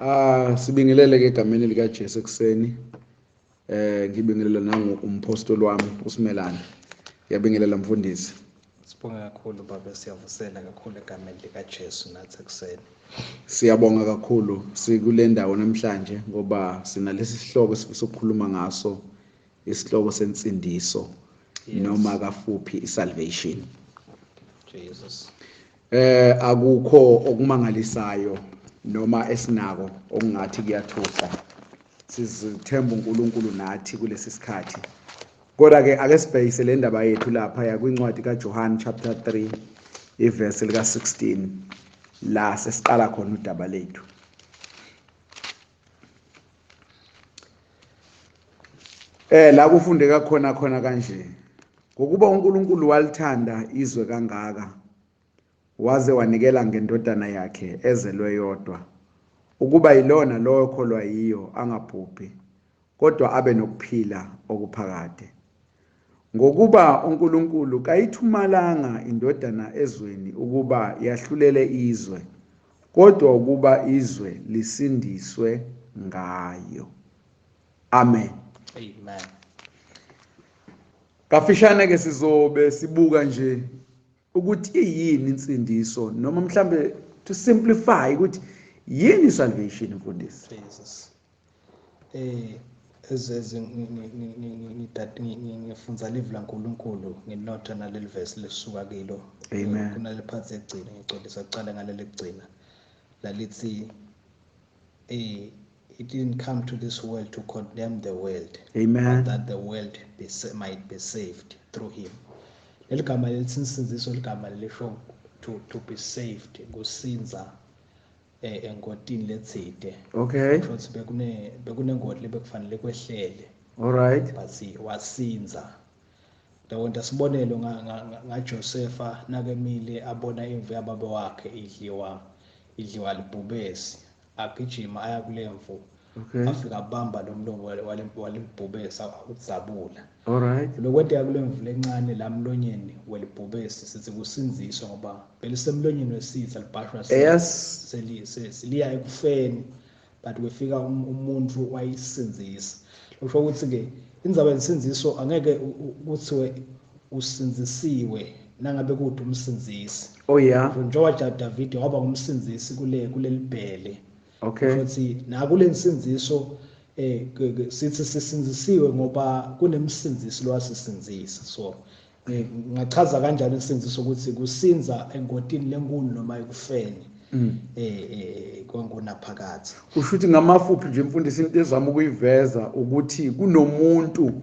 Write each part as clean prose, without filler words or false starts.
Ah sibingelele ke egameni lika Jesu ekseni. Ngibingelela nangu umpostoli wami uSimelane. Ngiyabingelela mfundisi. Sibonge kakhulu baba, siyavusela kakhulu egameni likaJesu nathi ekuseni. Siyabonga kakhulu sikule ndawo namhlanje ngoba sinalesi sihloko esifisa ukukhuluma ngaso, isihloko sensindiso noma kafuphi isalvation. Jesus. Akukho okumangalisayo noma esinako okungathi kuyathusa. Sizithemba uNkulunkulu nathi kulesi sikhathi. Kodwa ke ake sibhekise le ndaba yethu lapha ya kwincwadi kaJohn chapter 3 ivesi lika 16 la sesiqala khona udaba lethu. La kufundeka khona khona kanje. Ngokuba uNkulunkulu walithanda izwe kangaka waze wanikela ngendodana yakhe ezelwe yodwa, ukuba yilona lowo okholwa yiyo angabhubhi, kodwa abe nokuphila okuphakade. Ngokuba uNkulunkulu kayithumalanga indodana ezweni ukuba yahlulele izwe, kodwa ukuba izwe lisindiswe ngayo. Amen. Amen. Kafishane ke sizobe sibuka nje ukuthi iyini insindiso, noma mhlambe to simplify ukuthi yini salvation mfundisi. Jesus. Ezezi ngifunza live laNkulunkulu nginotha naleli verse lesuka kilo. Amen. Kunale part egcina ngicondisa kuqala ngaleli kugcina. Lalithi it didn't come to this world to condemn the world. Amen. But that the world might be saved through him. Leli gama lelithi insindiso ligama lelisho to be saved, kusinza engotini letsite. Okay. Futhi bekunengoti lebekufanele kwehlele. All right. But wasinza. Ndawonda sibonelo ngaJosepha nakemile abona imvu yababa wakhe idliwa libhubesi. Agijima aya kulemvu. Okay. Afika abamba lo mlomo walibhubesi awudzabula. All right. Lokwenteka kulemvu lencane la mlonyeni welibhubesi sithi kusinziswa ngoba belisemlonyeni wesitha libhashwa Yes. seliya ekufeni, but kwefika umuntu wayisinzisa. Kusho ukuthi ke indzaba yensinziso angeke kuthiwe usinzisiwe nangabe kude umsinzisi. Oh yeah. Njengoba David waba ngumsinzisi kulelibhele. Okay. Futhi nakule nsinziso sithi sisinzisiwe ngoba kunemsinzisi lowasisinzisa. So ngachaza kanjani insinziso ukuthi kusinza engotini lenkulu noma ekufeni kwangunaphakathi. Kusho ukuthi ngamafuphi nje mfundisi into ezama ukuyiveza ukuthi kunomuntu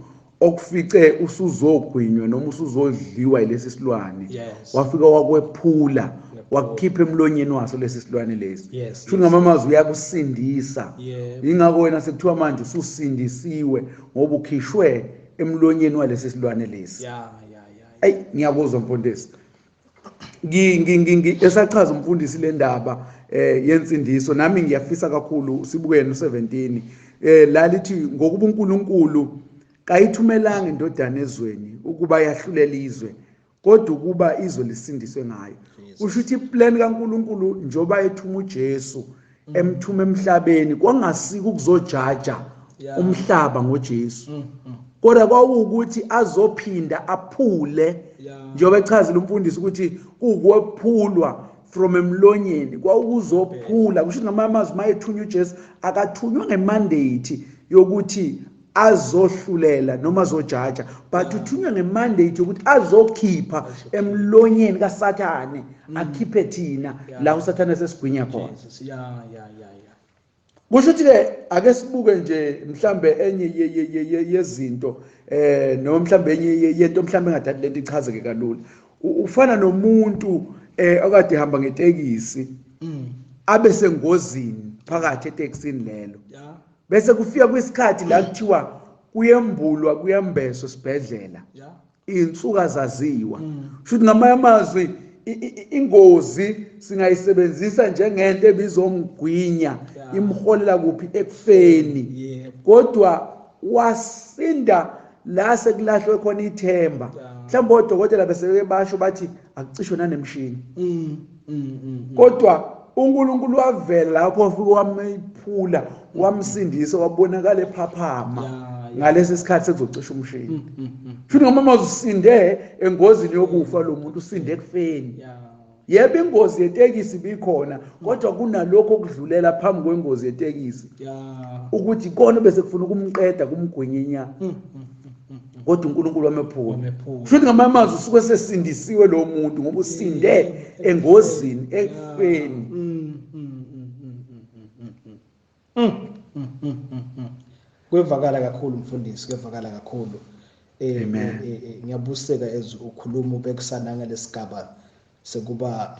okufice usuzogwinywa noma usuzodliwa yilesi silwane. Yes. Wafika wakwephula, wakukhipha emlonyeni waso lesi silwane lesi. Yes, Kusho ngamamazwi uyakusindisa. Yebo. Ingakho wena sekuthiwa manje ususindisiwe ngoba ukhishwe emlonyeni walesi silwane lesi. Yeah, yeah, yeah. Ey, ngiyakuzwa mfundisi. Esachaza umfundisi le ndaba yensindiso, nami ngiyafisa kakhulu sibukene u17. La lithi ngokuba uNkulunkulu kayithumelanga indodana ezweni ukuba yahlulele izwe, kodwa ukuba izwe lisindiswe ngayo. Kusho ukuthi iplan kaNkulunkulu njoba ethuma uJesu emthuma emhlabeni kwangasika ukuzojaja umhlaba ngoJesu. Kodwa kwawukuthi azophinda aphule, njengoba echazile umfundisi ukuthi kukwephulwa from emlonyeni, kwawukuzophula. Kusho ukuthi ngamazwi mayethunywa uJesu akathunywa ngemandate yokuthi azohlulela noma azojaja, but uthunywa ngemandate yokuthi azokhipha emlonyeni kaSathane, akhiphe thina la uSathane sesigwinya khona. Kusho ukuthi ke ake sibuke nje mhlambe enye yezinto noma mhlambe enye yento mhlambe engathathi lento ichazeke kalula. Ufana nomuntu okade ehamba ngetekisi abe sengozini phakathi etekisini lelo. Bese kufika kwisikhathi la kuthiwa kuyembulwa kuyambeswa esibhedlela. Insuka zaziwa. Kusho ukuthi ngamanye amazwi Ingozi singayisebenzisa njengento ebizomgwinya, imholela kuphi? Ekufeni. Kodwa wasinda la sekulahlwe khona ithemba. Mhlawumbe odokotela bese basho bathi akucishwe nanemshini, kodwa uNkulunkulu wavela lapho, wafika wamephula, wamsindisa, wabonakala ephaphama ngalesi sikhathi sekuzocisha umshini. Futhi noma mazusinde engozini yokufa, lo muntu usinde ekufeni. Yebo, ingozi yetekisi ibikhona, kodwa kunalokho okudlulela phambi kwengozi yetekisi, ukuthi kona bese kufuna ukumqeda, kumgwinyinya, kodwa uNkulunkulu wamephula. Futhi ngamanye amazwi usuke sesindisiwe lo muntu ngoba usinde engozini, ekufeni. Kwevakala kakhulu, mfundisi, kwevakala kakhulu. Amen. Ngiyabuseka as ukhuluma ubekusana ngalesigaba sekuba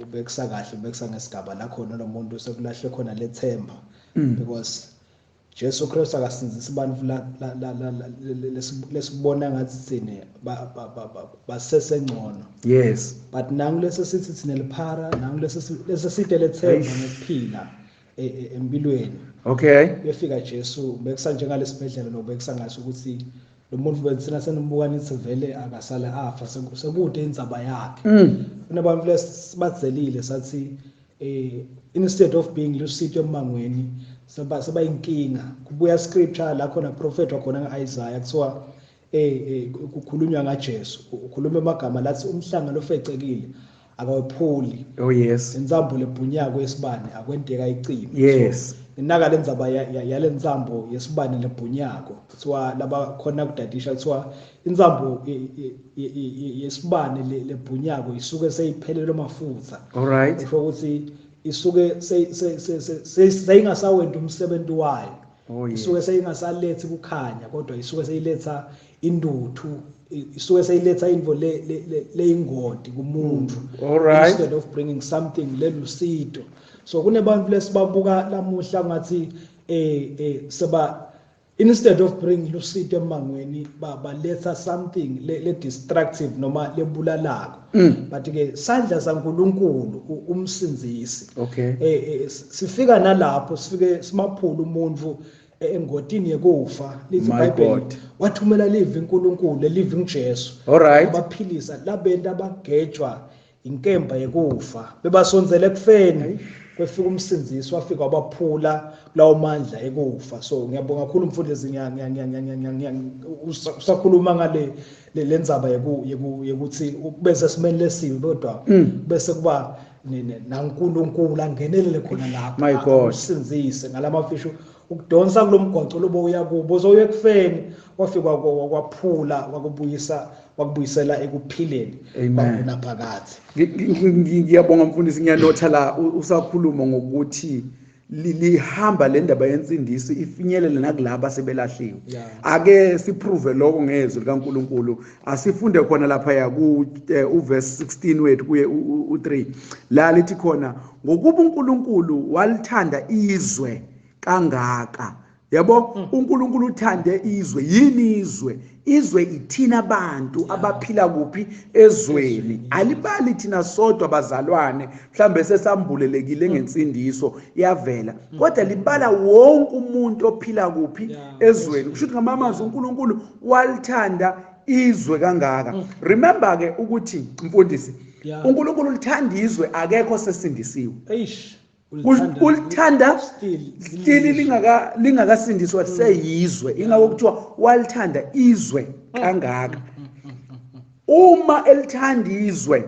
ubekisa kahle, ubekisa ngesigaba la khona lo muntu sekulahle khona lethemba, because Jesu Kristu akasindzisi bantfu lesibona ngathi tsine basesengcono. But nangu lesi sithi thina liphara, nangu lesi lesi side lethemba ngekuphila empilweni. Befika Jesu bekisa njengalesibhedlela nobekisa ngaso ukuthi lo muntu bethina senimbuka nithi vele akasale afa, sekude indzaba yakhe. Kunabantu lesibadzelile sathi instead of being lusito emangweni seba inkinga. Kubuya scripture la khona prophet wakhona ngeIsaiah, kuthiwa kukhulunywa ngaJesu, ukhuluma amagama lathi umhlanga lofecekile akawephuli, oh yes insambo lebhunyako yesibane akwenteka icime. Inaka lendzaba yalensambo yesibane lebhunyako, kuthiwa laba khona kudadisha, kuthiwa insambo yesibane lebhunyako isuke seyiphelelwe amafutha. All right. Kusho ukuthi isuke seyingasawenti umsebenzi wayo. Isuke seyingasalethi kukhanya, kodwa isuke seyiletha intuthu, isuke seyiletha intfo leyingoti kumuntu, All right. instead of bringing something lelusito. So kunebantu lesibabuka lamuhla ngathi seba instead of bring lusito emangweni baletha something le destructive noma lebulalako. But ke sandla saNkuluNkulu umsindzisi sifika nalapho sifike simaphula umuntu engotini yekufa. Lithi My iBhayibheli, God. wathumela livi uNkulunkulu, lelivi nguJesu, All right. abaphilisa labenta abagejwa inkemba yekufa, bebasondzele ekufeni, kwefika umsindzisi, wafika wabaphula lawo mandla ekufa. So ngiyabonga kakhulu, mfundisi, usakhuluma ngale lendzaba yekuthi bese simeni lesibi, kodwa bese kuba naNkulunkulu angenelele khona lapho, My God. usindzise ngalamafisho ukudonsa kulomgwaco lobo uya kubo uzoya ekufeni, wafika kwaphula, wakubuyisa, wakubuyisela ekuphileni Amen. kwakunaphakadze. Ngiyabonga mfundisi, ngiyanotha la usakhuluma ngokuthi lihamba le ndaba yensindiso ifinyelele nakulaba sebelahliwe. Ake siprove lokho ngezwi likaNkuluNkulu. Asifunde khona lapha ya ku uverse 16 wethu kuye u3 la lithi khona, ngokuba uNkulunkulu walithanda izwe kangaka. Yabo, uNkulunkulu uthande izwe. Yini izwe? Izwe ithina abantu abaphila kuphi? Ezweni. Alibali thina sodwa bazalwane, mhlambe sesambulelekile ngensindiso yavela, kodwa libala wonke umuntu ophila kuphi? Ezweni. Kusho ukuthi ngamamazwi uNkulunkulu walithanda izwe kangaka. Remember ke ukuthi mfundisi, uNkulunkulu ulithanda izwe akekho sesindisiwe. Eish. Ulithanda still still lingakasindiswa, seyizwe. Ingakho kuthiwa walithanda izwe kangaka. Uma elithanda izwe,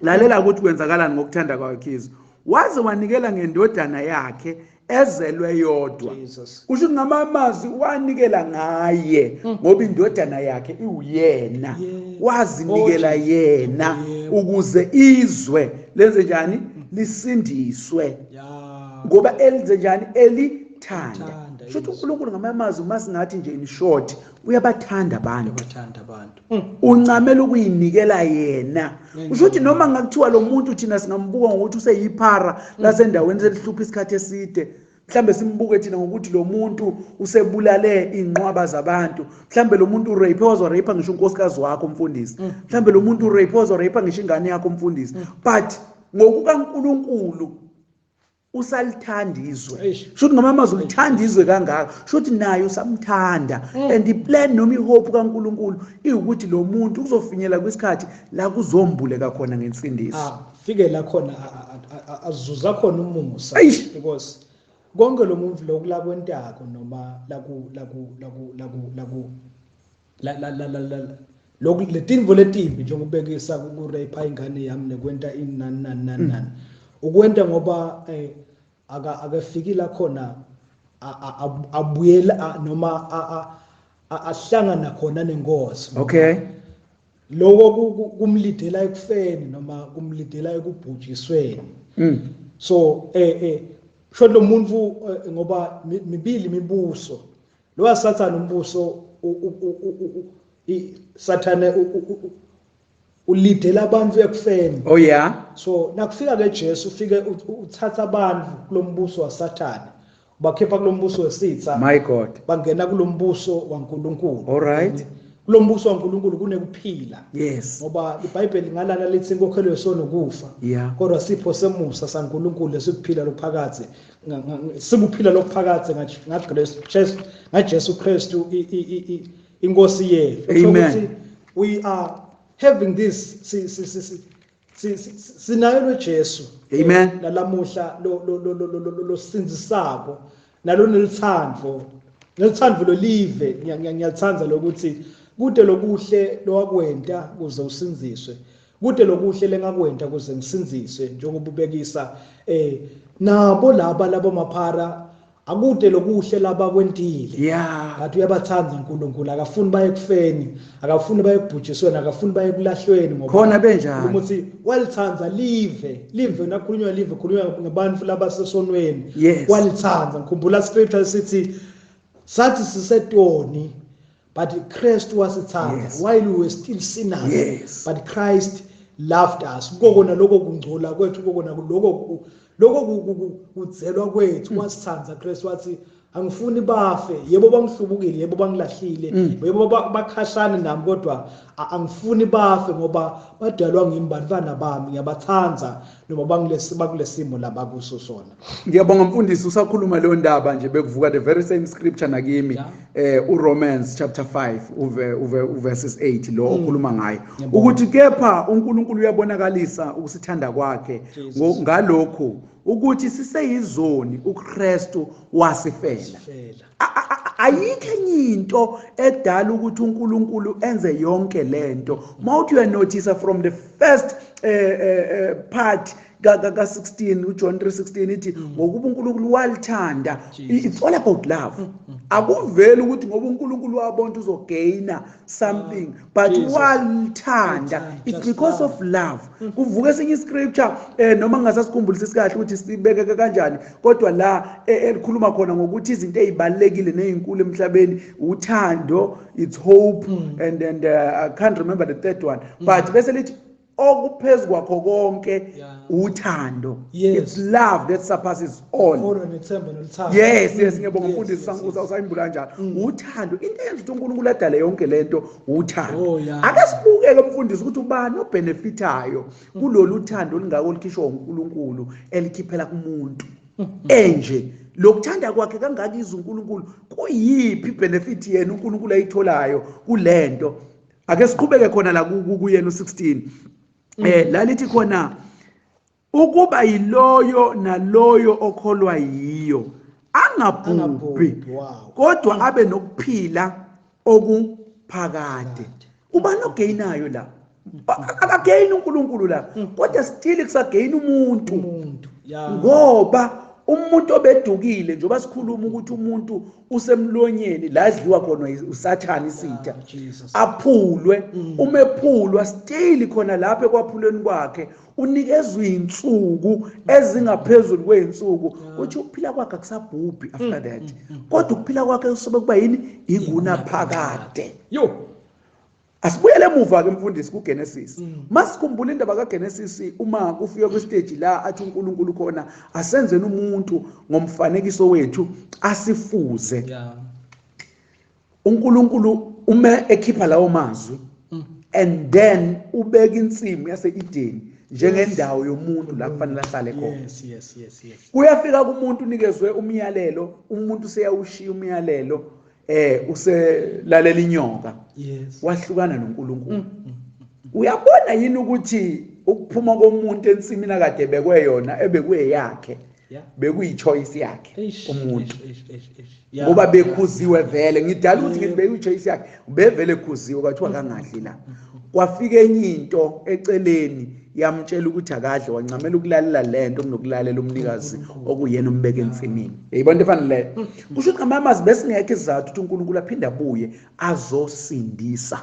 lalela ukuthi kwenzakalani ngokuthanda kwakhe izwe, waze wanikela ngendodana yakhe ezelwe yodwa. Jesus. Kusho ukuthi ngamamazwi wanikela ngaye ngoba indodana yakhe iwuyena. Wazinikela Oh, Jesus. yena ukuze izwe lenze njani? Lisindiswe. Ngoba elenze njani? Elithanda. Elithanda Kusho ukuthi izwe. uNkulunkulu ngamamazwi, uma singathi nje in short, uyabathanda abantu. Uyabathanda abantu. Uncamela ukuyinikela yena. Ngenxa Kusho ukuthi noma ngakuthiwa lo muntu thina singambuka ngokuthi useyiphara lasendaweni selihlupha isikhathi eside. Mhlambe simbuke thina ngokuthi lo muntu usebulale inqwaba zabantu, mhlambe lo muntu urape, wazo rape ngisho unkosikazi wakho mfundisi, mhlambe lo muntu urape, wazo rape ngisho ingane yakho mfundisi, but ngokukaNkuluNkulu usalithanda izwe. Shuthi ngamanye amazwi ulithanda izwe kangaka, shuthi naye usamthanda. And iplan noma ihope kaNkuluNkulu iwukuthi lo muntu uzofinyela kwisikhathi la kuzombuleka khona ngensindiso. Ah, fike la khona azuza khona umusa, because konke lo muntu lokulakwentako noma laku laku laku laku laku la la la la la lokhu letinvo letimbi, njengokubekisa ku-rape ingane yami nekwenta ini nani nani nani nani, ukwenta ngoba akafiki la khona abuyela noma ahlangana khona nenkosi. Lokho kumlidela ekufeni noma kumlidela ekubhujisweni. So sho lo muntu ngoba mibili imibuso lo wasathana, umbuso sathane ulidela abantu ekufeni. So nakufika ke Jesu, ufike uthatha abantu kulombuso wasathane, bakhipha kulombuso wesitha. My God. Bangena kulombuso waNkulunkulu. All right. Kulombuso waNkulunkulu kunekuphila. Ngoba iBhayibheli ngalana lithi inkokhelo yesono kufa. Kodwa sipho semusa saNkulunkulu lesikuphila lokuphakadze, sikuphila lokuphakadze ngaJesu Kristu inkosi yethu. Kusho ukuthi we are having this sinayo lo Jesu. Amen. Nalamuhla lo sindzisako nalo nelithando, nelithando lolive. Ngiyathanda lokuthi kude lokuhle lowakwenta kuze usindziswe, kude lokuhle lengakwenta kuze ngisindziswe, njengoba ubekisa nabo laba labo maphara, akude lokuhle labakwentile. Ngathi uyabathanda uNkulunkulu, akafuni baye kufeni, akafuni baye kubhujisweni, akafuni baye kulahlweni, ngoba khona benjalo. Ukuthi walithanda live, live nakhulunywa live, khulunywa ngabantu labasesonweni. Walithanda. Ngikhumbula scripture sithi sathi sisetoni, but Christ wasithanda. While we were still sinners, but Christ loved us. Kokona lokho kungcola kwethu, kokona lokho kudzelwa kwethu, wasithanda Christ, wathi angifuni bafe. Yebo bangihlubukile, yebo bangilahlile, yebo bakhashane nami, kodwa angifuni bafe, ngoba badalwa ngimi, bantwana bami, ngiyabathanda noma bakulesimo labakuso sona. Ngiyabonga mfundisi, usakhuluma leyo ndaba nje bekuvuka the very same scripture nakimi. uRomans chapter 5 uve verses 8 lo okhuluma ngayo. Ukuthi kepha uNkulunkulu uyabonakalisa ukusithanda kwakhe Jesus. Ngalokhu ukuthi siseyizoni uKristu wasifela. Fela. Ayikho enye into edala ukuthi uNkulunkulu enze yonke lento. Mawuthi uyanotice from the first part ka 16, uJohn 3:16 ithi ngokuba uNkulunkulu walithanda. Jesus. It's all about love. Akuveli ukuthi ngoba uNkulunkulu wabona uzogaina something, but Jesus. walithanda. Walithanda, It's just because love. of love. Kuvuka esinye scripture noma ngingasasikhumbuli sikahle ukuthi sibekeke kanjani, kodwa la elikhuluma khona ngokuthi izinto ezibalekile nezinkulu emhlabeni uthando, it's hope, and I can't remember the third one, but bese lithi okuphezulu kwakho konke uthando. It's love that surpasses all. Ukholwa nethemba noluthando. Yes, ngiyabonga mfundisi. Usayimbula kanjalo. Uthando, into eyenza ukuthi uNkulunkulu adale yonke lento uthando. Ake sibukeke mfundisi ukuthi ubani obenefitayo kulolu thando olungako olikhishwa uNkulunkulu elikhiphela kumuntu enje lokuthanda kwakhe kangaka izwe uNkulunkulu. Kuyiphi benefit yena uNkulunkulu ayitholayo kulento? Ake siqhubeke khona la kuyena u16 la lithi khona ukuba yiloyo naloyo okholwa yiyo angabhubhi, Angabhubhi, wow. kodwa abe nokuphila okuphakade. Ubani ogainayo la? Akagaini uNkulunkulu la, kodwa still kusagaina umuntu. Umuntu, yeah. Ngoba umuntu obedukile, njengoba sikhuluma ukuthi umuntu usemlonyeni la adliwa khona usathane isitha, Jesus. aphulwe, uma ephulwa still khona lapha ekwaphulweni kwakhe unikezwe insuku ezingaphezulu kweinsuku, uthi ukuphila kwakhe akusabhubhi after that, kodwa ukuphila kwakhe kusobe kuba yini? Ingunaphakade. Yo. Asibuyele emuva ke mfundisi kuGenesis. Masikhumbula indaba kaGenesis, uma kufika kwistage la athi uNkulunkulu khona asenzeni umuntu ngomfanekiso wethu, asifuze. UNkulunkulu uma ekhipha lawo mazwi and then ubeka insimu yase-Eden njengendawo yomuntu la kufanele ahlale khona. yes yes yes yes Kuyafika kumuntu, unikezwe umyalelo, umuntu seyawushiya umyalelo, uselalela inyoka. Wahlukana noNkulunkulu. Uyabona yini ukuthi ukuphuma komuntu ensimini akade bekwe yona, ebekwe yakhe, bekuyi-choice yakhe umuntu? Eish, eish, eish. Ngoba bekhuziwe vele. Ngidala ukuthi ngithi bekuyi-choice yakhe, bevele khuziwe, kwathiwa kangadli la. Kwafika enye into eceleni yamtshela ukuthi akadle, wancamela ukulalela lento kunokulalela umnikazi okuyena umbeke ensimini. Yayibona into efana leyo? Kusho ukuthi ngamanye amazwi besingekho isizathu ukuthi uNkulunkulu aphinde abuye azosindisa,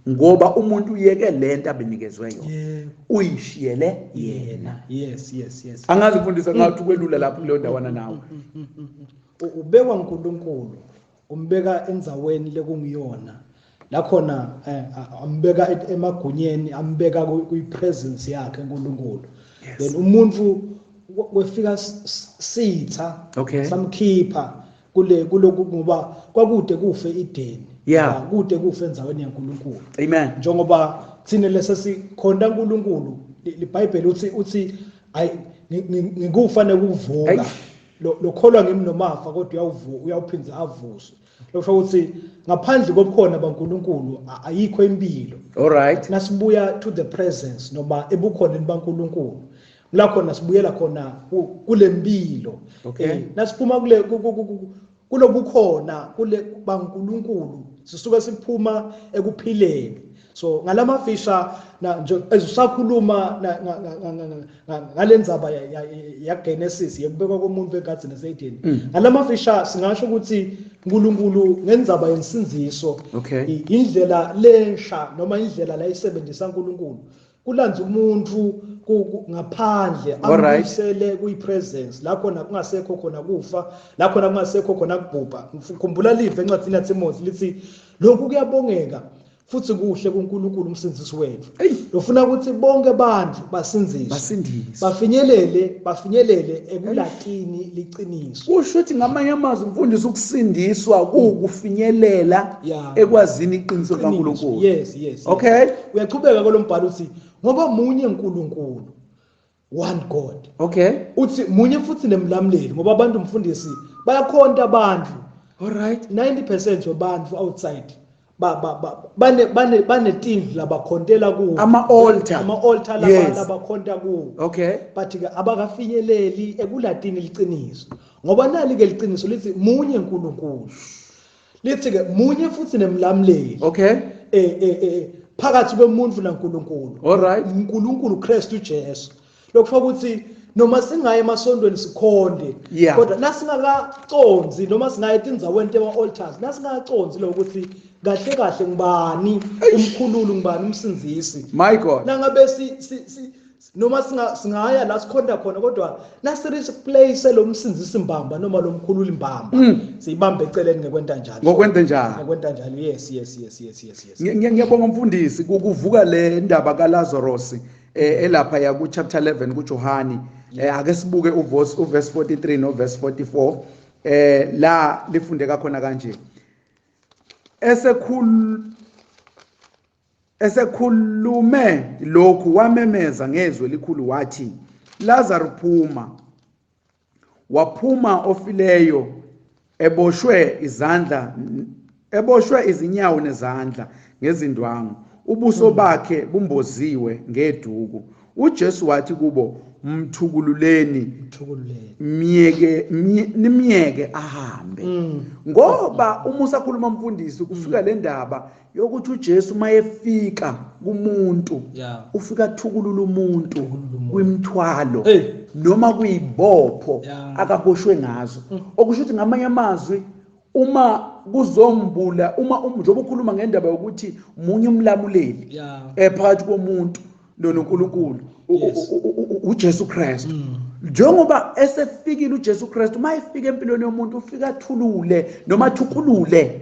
ngoba umuntu uyeke lento abenikezwe yona, uyishiyele yena. yes yes yes Angazi mfundisi, ngathi ukwelula lapho kuleyo ndawana nawe. Ubekwa uNkulunkulu, umbeka endzaweni lekungiyona la khona, ambeka emagunyeni, ambeka kwi-presence yakhe uNkulunkulu. Then umuntu wefika sitha samkhipha kule kuloku, ngoba kwakude kufe ideni, kude kufe endzaweni yaNkulunkulu. Amen. Njengoba thina lesesikhonta uNkulunkulu, liBhayibheli uthi ayi, ngikufa nekuvuka. Lokholwa ngimi nomafa kodwa uyawuvuka, uyawuphinza avuswe. Lokusho ukuthi ngaphandle kobukhona baNkulunkulu ayikho impilo. All right. Nasibuya to the presence noma ebukhoneni baNkulunkulu, la khona sibuyela khona kule mpilo. Nasiphuma kule kulobukhona kule baNkulunkulu, sisuke siphuma ekuphileni. So ngalamafisha na nje ezusakhuluma ngalendzaba ya Genesis yekubekwa komuntu egadzini yaseEden, ngalamafisha singasho ukuthi uNkulunkulu ngendzaba yensindziso, indlela lensha noma indlela la isebenzisa uNkulunkulu kulanza umuntu ngaphandle, ambuyisele kuyi-presence la khona kungasekho khona kufa, la khona kungasekho khona kubhubha. Khumbula live encwadini yaTimothy lithi lokhu kuyabongeka futhi kuhle kuNkulunkulu umsindisi wethu, lofuna ukuthi bonke abantu basindziswe, basindiswe, bafinyelele ekulatini liciniso. Kusho ukuthi ngamanye amazwi mfundisi, ukusindiswa kuwukufinyelela ekwazini iqiniso likaNkulunkulu. Yes. Uyachubeka kolombhalo uthi ngoba munye uNkulunkulu, one God. Uthi munye futhi nemlamleli, ngoba abantu mfundisi bayakhonta abantu. All right. 90% wabantu outside ba ba ba bane bane banetindlu labakhontela kuwo. Ama altar. Ama altar laba labakhonta kuwo. But ke abakafinyeleli ekulatini liciniso, ngoba nali ke liciniso lithi munye uNkulunkulu, lithi ke munye futhi nemlamleli. Phakathi kwemuntu naNkulunkulu. All right. uNkulunkulu Kristu Jesu. Lokho ukuthi noma singaye emasontweni sikhonde, kodwa nasingakaconzi noma singaye etindzaweni tema altars, nasingakaconzi lokuthi kahle kahle ngibani umkhululi, ngibani umsindzisi. My God. Nangabe si noma singaya la sikhonda khona, kodwa nasi replace lo msindzisi mbamba noma lo mkhululi mbamba, siyibambe eceleni ngekwenta njalo. Ngokwenta njalo. Ngekwenta njalo. Yes. Ngiyabonga mfundisi kuvuka le ndaba kaLazarus elapha ya ku chapter 11 kuJohani. Ake sibuke uverse 43 no verse 44, la lifundeka khona kanje: Esekhulume lokhu wamemeza ngezwi elikhulu wathi, Lazarus, phuma. Waphuma ofileyo eboshwe izandla, eboshwe izinyawo nezandla ngezindwangu, ubuso bakhe bumboziwe ngeduku. uJesu wathi kubo, mthukululeni, Mthukululeni. Miyeke, nimyeke ahambe. Ngoba uma usakhuluma mfundisi, kufika le ndaba yokuthi uJesu mayefika kumuntu, ufika athukulula umuntu Thukulula umuntu. kwimthwalo Hey. noma kuyibopho akaboshwe ngazo. Okusho ukuthi ngamanye amazwi uma kuzombula, uma njengoba ukhuluma ngendaba yokuthi munye umlamuleli phakathi komuntu noNkulunkulu, uJesu Kristu, njengoba esefikile uJesu Kristu, mayefika empilweni yomuntu ufika athulule noma athukulule.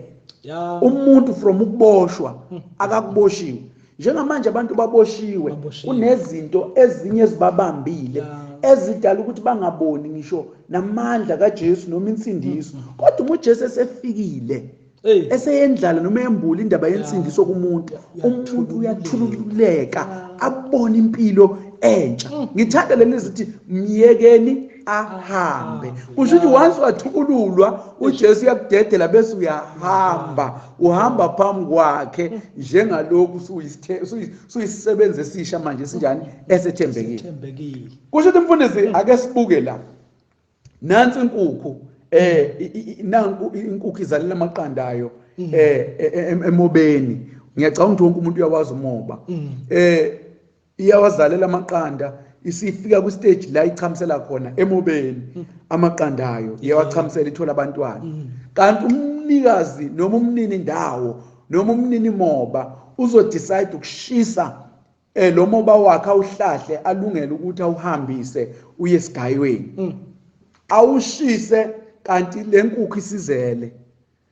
Umuntu from ukuboshwa akakuboshiwe. Njengamanje abantu baboshiwe, kunezinto ezinye ezibabambile ezidala ukuthi bangaboni ngisho namandla kaJesu noma insindiso. Kodwa uma uJesu esefikile eseyendlala noma embula indaba yensindiso kumuntu, umuntu uyathululeka abone impilo entsha. Ngithanda leli zithi myekeni ahambe. Kusho ukuthi once wathukululwa uJesu uyakudedela bese uyahamba, uhamba phambi kwakhe njengalokhu suyisebenza esisha manje sinjani esethembekile. Kusho ukuthi mfundisi ake sibuke la. Nansi inkukhu nanku inkukhu izalela amaqanda ayo emobeni. Ngiyacabanga ukuthi wonke umuntu uyawazi umoba. Iyawazalela amaqanda, isifika ku stage la ichamisela khona emobeni amaqanda ayo, iyawachamisela ithola abantwana. Kanti umnikazi noma umnini ndawo noma umnini moba uzodecide ukushisa lo moba wakhe awuhlahle alungele ukuthi awuhambise uye esigayweni. Awushise kanti lenkukhu isizele.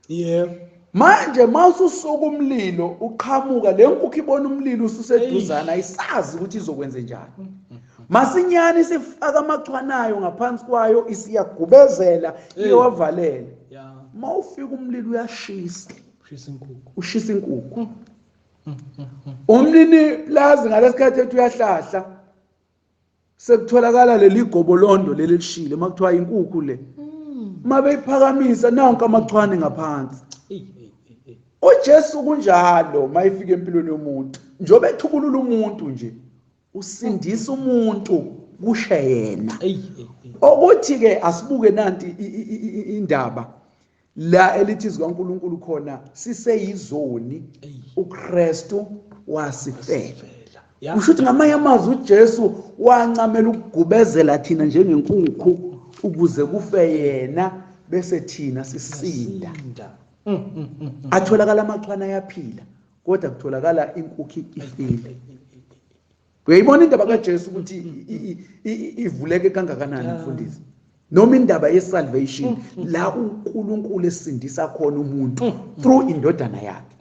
Yebo. Manje mawususuka umlilo uqhamuka lenkukhu ibona umlilo ususeduzana ayisazi ukuthi izokwenza njani. Masinyane isifaka amachwanayo ngaphansi kwayo isiyagubezela iyowavalela. Mawufika umlilo uyashisa. Ushisa inkukhu. Ushisa inkukhu. Umnini plaza ngalesikhathi ethi uyahlahla sekutholakala leli gobolondo leli lishile makuthiwa inkukhu le. Mabeyiphakamisa nanka amachwane ngaphansi. uJesu kunjalo mayifika empilweni yomuntu, njobe ethukulula umuntu nje usindisa umuntu kushe yena. Okuthi ke asibuke nanti indaba la elithi izwi kaNkuluNkulu khona siseyizoni uKristu wasifela. Kusho ukuthi ngamanye amazwi uJesu wancamela ukugubezela thina njengenkukhu ukuze kufe yena bese thina sisinda. Atholakala amachwana ayaphila kodwa kutholakala inkukhu ifile. Uyayibona indaba kaJesu ukuthi ivuleke kangakanani mfundisi? Noma indaba ye-salvation la uNkulunkulu esindisa khona umuntu through indodana yakhe.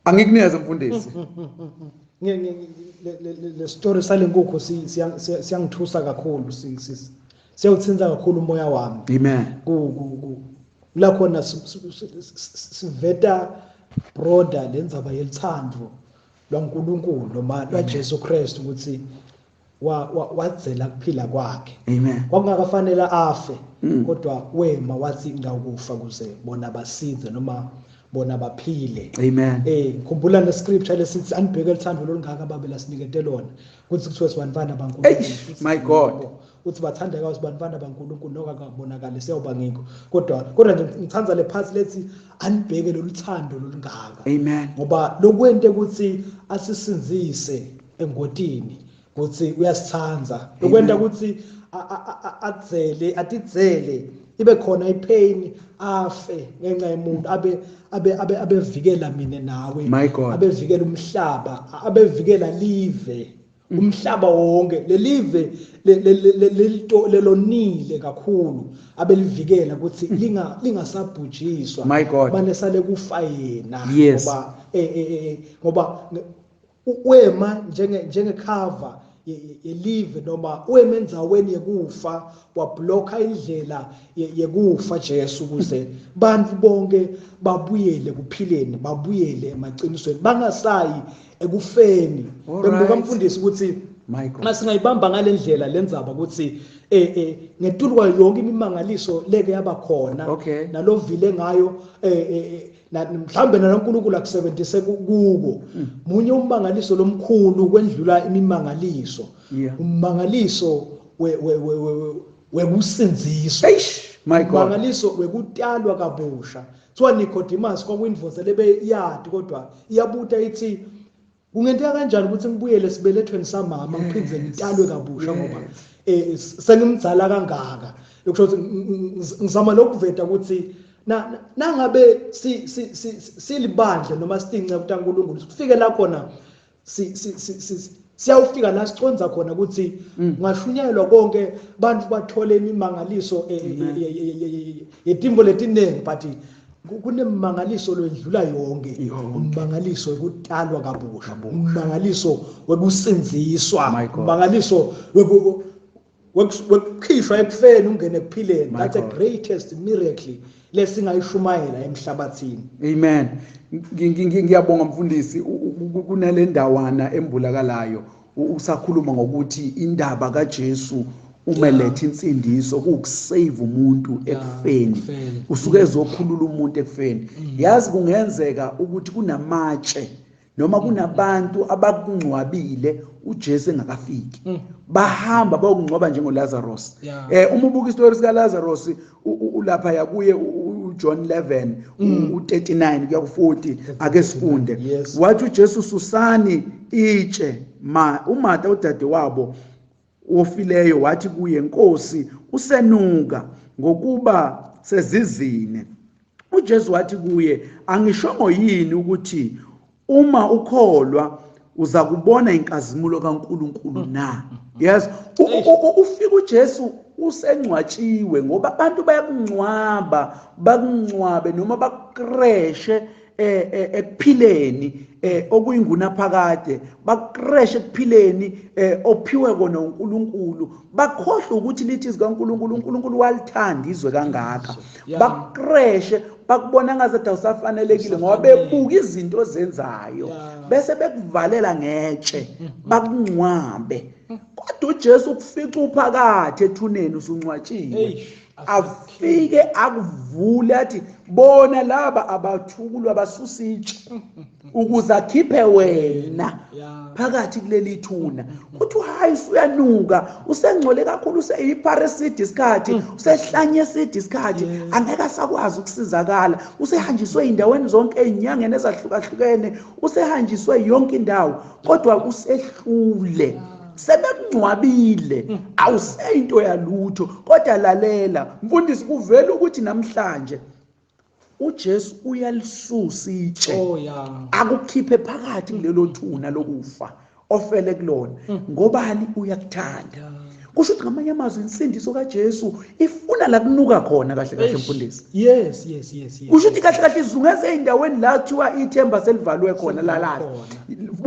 Angikunikeze mfundisi. Le story salenkukhu siyangithusa kakhulu, siyawuthinta kakhulu umoya wami. Amen. La khona siveta broader lenzaba yelithando lwaNkulunkulu noma lwaJesu Kristu ukuthi wadzela kuphila kwakhe. Amen. Kwakungakafanele afe kodwa wema wathi ngawukufa kuze bona basinze noma bona baphile. Amen. Ngikhumbula ne scripture lesithi anibheke lithando lolungaka babe lasinikete lona kuthi kuthiwe sibantwana baNkulunkulu. My God. Uthi bathandeka sibantwana baNkulunkulu nokakabonakali siyawuba ngikho. Kodwa nje ngithanda le part lethi anibheke loluthando lolungaka. Amen. Ngoba lokwente ukuthi asisinzise engotini ukuthi uyasithanza. Lokwenta ukuthi adzele atidzele ibe khona ipain afe ngenxa yomuntu abe abe abe abevikela mina nawe, abevikela umhlaba, abevikela live, umhlaba wonke lelive lelonile kakhulu abelivikela ukuthi lingasabhujiswa banesale kufa yena. Ngoba ngoba wema njenge cover yelive noma wema endzaweni yekufa wablocka indlela yekufa Jesu ukuze bantu bonke babuyele kuphileni, babuyele emaqinisweni, bangasayi ekufeni. Bengibuka mfundisi ukuthi masingayibamba ngalendlela lenzaba ukuthi ngetulu kwayo yonke imimangaliso leke yaba khona nalovile ngayo mhlambe naNkulunkulu akusebenzise kuko munye ummangaliso lomkhulu kwendlula imimangaliso, ummangaliso wekusindziswa, ummangaliso wekutalwa kabusha. Kuthiwa Nicodemus kwakuyindvodza lebe yadi kodwa iyabuta ithi kungenteka kanjani ukuthi ngibuyele esibelethweni samama ngiphinde ngitalwe kabusha ngoba sengimdzala kangaka. Lokusho ukuthi ngizama lokuveta ukuthi nangabe silibandla noma sitince kuNkulunkulu sifike la khona Siyawufika la siconza khona ukuthi ungashunyayelwa konke, bantu bathole imimangaliso yetimbo letiningi, but kunemimangaliso lwendlula yonke, ummangaliso wekutalwa kabusha, ummangaliso wekusindziswa, ummangaliso wekukhishwa ekufeni ungene ekuphileni. That's the greatest miracle lesingayishumayela emhlabathini. Amen. Ngiyabonga mfundisi, kunale ndawana embulakalayo usakhuluma ngokuthi indaba kaJesu umelethe insindiso kuukusave umuntu ekufeni, usuke ezokhulula umuntu ekufeni. Yazi kungenzeka ukuthi kunamatshe noma kunabantu abakungcwabile uJesu engakafiki, bahamba bayokungcwaba njengoLazarus. Uma ubuka isitori sika Lazarus ulapha yakuye uJohn 11 u39 kuya ku40, ake sifunde. Wathi uJesu, susani itshe. Ma uMartha udade wabo ofileyo wathi kuye, Nkosi, usenuka ngokuba sezizine. uJesu wathi kuye, angishongo yini ukuthi uma ukholwa uza kubona inkazimulo kaNkuluNkulu na? Yes, ufika uJesu usengcwatshiwe, ngoba abantu bayakungcwaba, bakungcwabe noma bakukreshe ekuphileni okuyingunaphakade, bakukreshe ekuphileni ophiwe kona uNkulunkulu, bakhohlwe ukuthi lithi izwi kaNkulunkulu, uNkulunkulu walithanda izwe kangaka, bakukreshe, bakubona ngazathi awusafanelekile ngoba bebuka izinto ozenzayo, bese bekuvalela ngetshe, bakungcwabe. Kodwa uJesu ukufica uphakathi ethuneni usungcwatshiwe, afike akuvule athi, bona laba abathukulwa basusa itshe ukuze akhiphe wena phakathi kuleli thuna. Kuthi hayi, usuyanuka, usengcole kakhulu, useyipharesidi isikhathi, usehlanye eside isikhathi, angeke asakwazi ukusizakala, usehanjiswe ey'ndaweni zonke, ey'nyangeni ezahlukahlukene, usehanjiswe yonke indawo, kodwa usehlule, sebekungcwabile, awuseyinto yalutho. Kodwa lalela mfundisi, kuvela ukuthi namhlanje uJesu uyalisusa itshe, akukhiphe phakathi kulelo thuna lokufa ofele kulona, ngobani? Uyakuthanda. Kusho ukuthi ngamanye amazwi insindiso kaJesu ifuna la kunuka khona kahle kahle mfundisi. Yes yes yes yes. Kusho ukuthi kahle kahle izungeze ey'ndaweni la kuthiwa ithemba selivalwe khona lalala.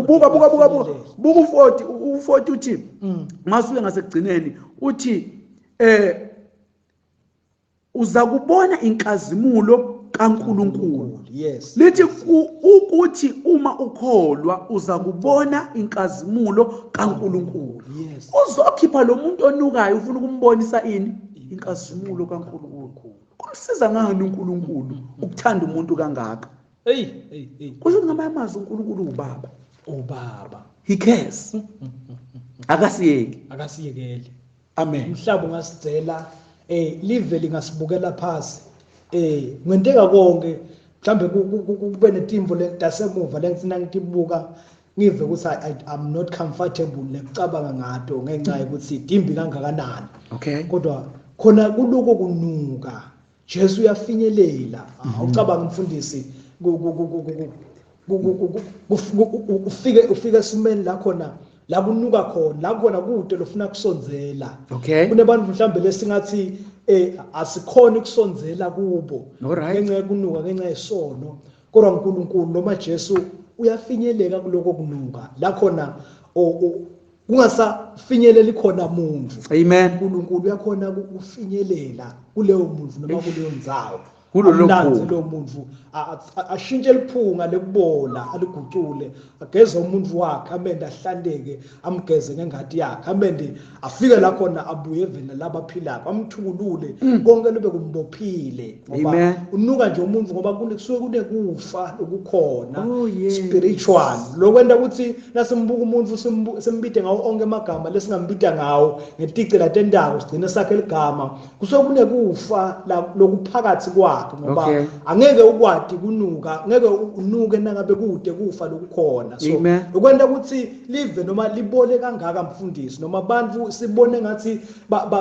Buka buka buka buka buka u40 u40 uthi masuke ngasekugcineni uthi uza kubona inkazimulo kaNkuluNkulu. Yes. Lithi ukuthi uma ukholwa uza kubona inkazimulo kaNkuluNkulu. Yes. Uzokhipha lo muntu onukayo, ufuna ukumbonisa ini? Inkazimulo kaNkuluNkulu. Kumsiza ngani uNkulunkulu ukuthanda umuntu kangaka? Hey hey hey. Kusho ukuthi ngamanye amazwi uNkulunkulu ubaba. Ubaba. He cares. Akasiyeki. Akasiyekeli. Amen. Umhlaba ungasicela, live lingasibukela phasi, ngenteka konke, mhlambe kube netimvo letasemuva lengitsina ngitibuka ngive ukuthi I'm not comfortable nekucabanga ngato ngenxa yokuthi dimbi kangakanani. Okay. Kodwa khona kuloko kunuka Jesu uyafinyelela. Awucabanga mfundisi, ufike esimeni la khona la kunuka khona, la khona kude lofuna kusondzela. Okay. Kunebantu mhlambe lesingathi asikhona ukusondzela kubo ngenxa yokunuka, ngenxa yesono, kodwa uNkulunkulu noma Jesu uyafinyeleka kuloko kunuka la khona kungasafinyeleli khona muntu. Amen. uNkulunkulu uyakhona ukufinyelela kuleyo muntu noma kuleyo ndzawo. Kulolo Amlandze phunga. loyo muntu, ashintshe liphunga lekubola, aligucule, ageze umuntu wakhe, amende ahlanteke, amgeze ngengati yakhe, amende afike la khona abuye eveni labaphilako, amthukulule konke lobe kumbophile, ngoba Amen. unuka nje umuntu ngoba kusuke kunekufa lokukhona. Oh, yes. Spiritual, lokwenta ukuthi nasimbuka umuntu simbide ngawo onke amagama lesingambida ngawo ngetici latendako, sigcine sakhe ligama, kusuke kunekufa lokuphakathi kwakhe, ngoba Okay. angeke ukwati kunuka, ngeke unuke nangabe kude kufa lokukhona. So Amen. ukwenta ukuthi live noma libole kangaka mfundisi, noma abantu sibone ngathi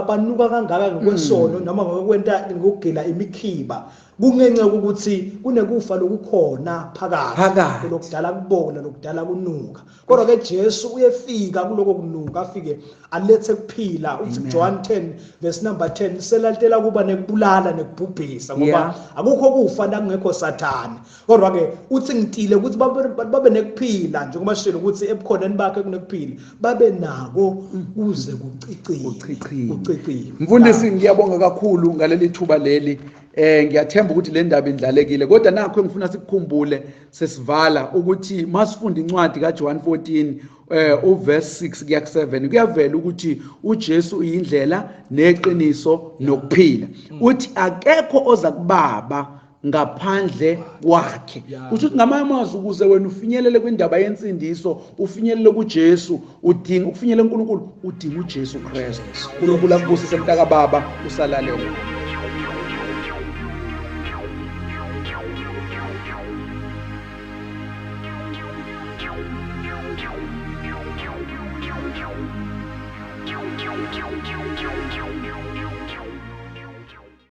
banuka kangaka ngokwesono noma ngokwenta ngokugila imikhiba. Kungenxa ukuthi kunekufa lokukhona phakathi, lokudala kubola, lokudala kunuka. Kodwa ke Jesu uyefika kuloko kunuka, afike alethe kuphila. Uthi John 10 verse number 10, selaltela kuba nekubulala nekubhubhisa, ngoba akukho kufa la kungekho Sathane. Kodwa ke uthi ngitile ukuthi babe nekuphila, njengoba sishilo ukuthi ebukhoneni bakhe kunekuphila, babe nako kuze kucicime. Mfundisi, ngiyabonga kakhulu ngaleli thuba leli. Ngiyathemba ukuthi le ndaba indlalekile, kodwa nakho engifuna sikukhumbule sesivala ukuthi masifunda incwadi kaJohn 14 uverse 6 kuya ku7, kuyavela ukuthi uJesu uyindlela neqiniso nokuphila. Uthi akekho oza kubaba ngaphandle kwakhe. Kusho ukuthi ngamanye amazwi, ukuze wena ufinyelele kwindaba yensindiso, ufinyelele kuJesu, udinga ukufinyelela kuNkulunkulu, udinga uJesu Kristu. uNkulunkulu akubusise mntaka baba, usalalela.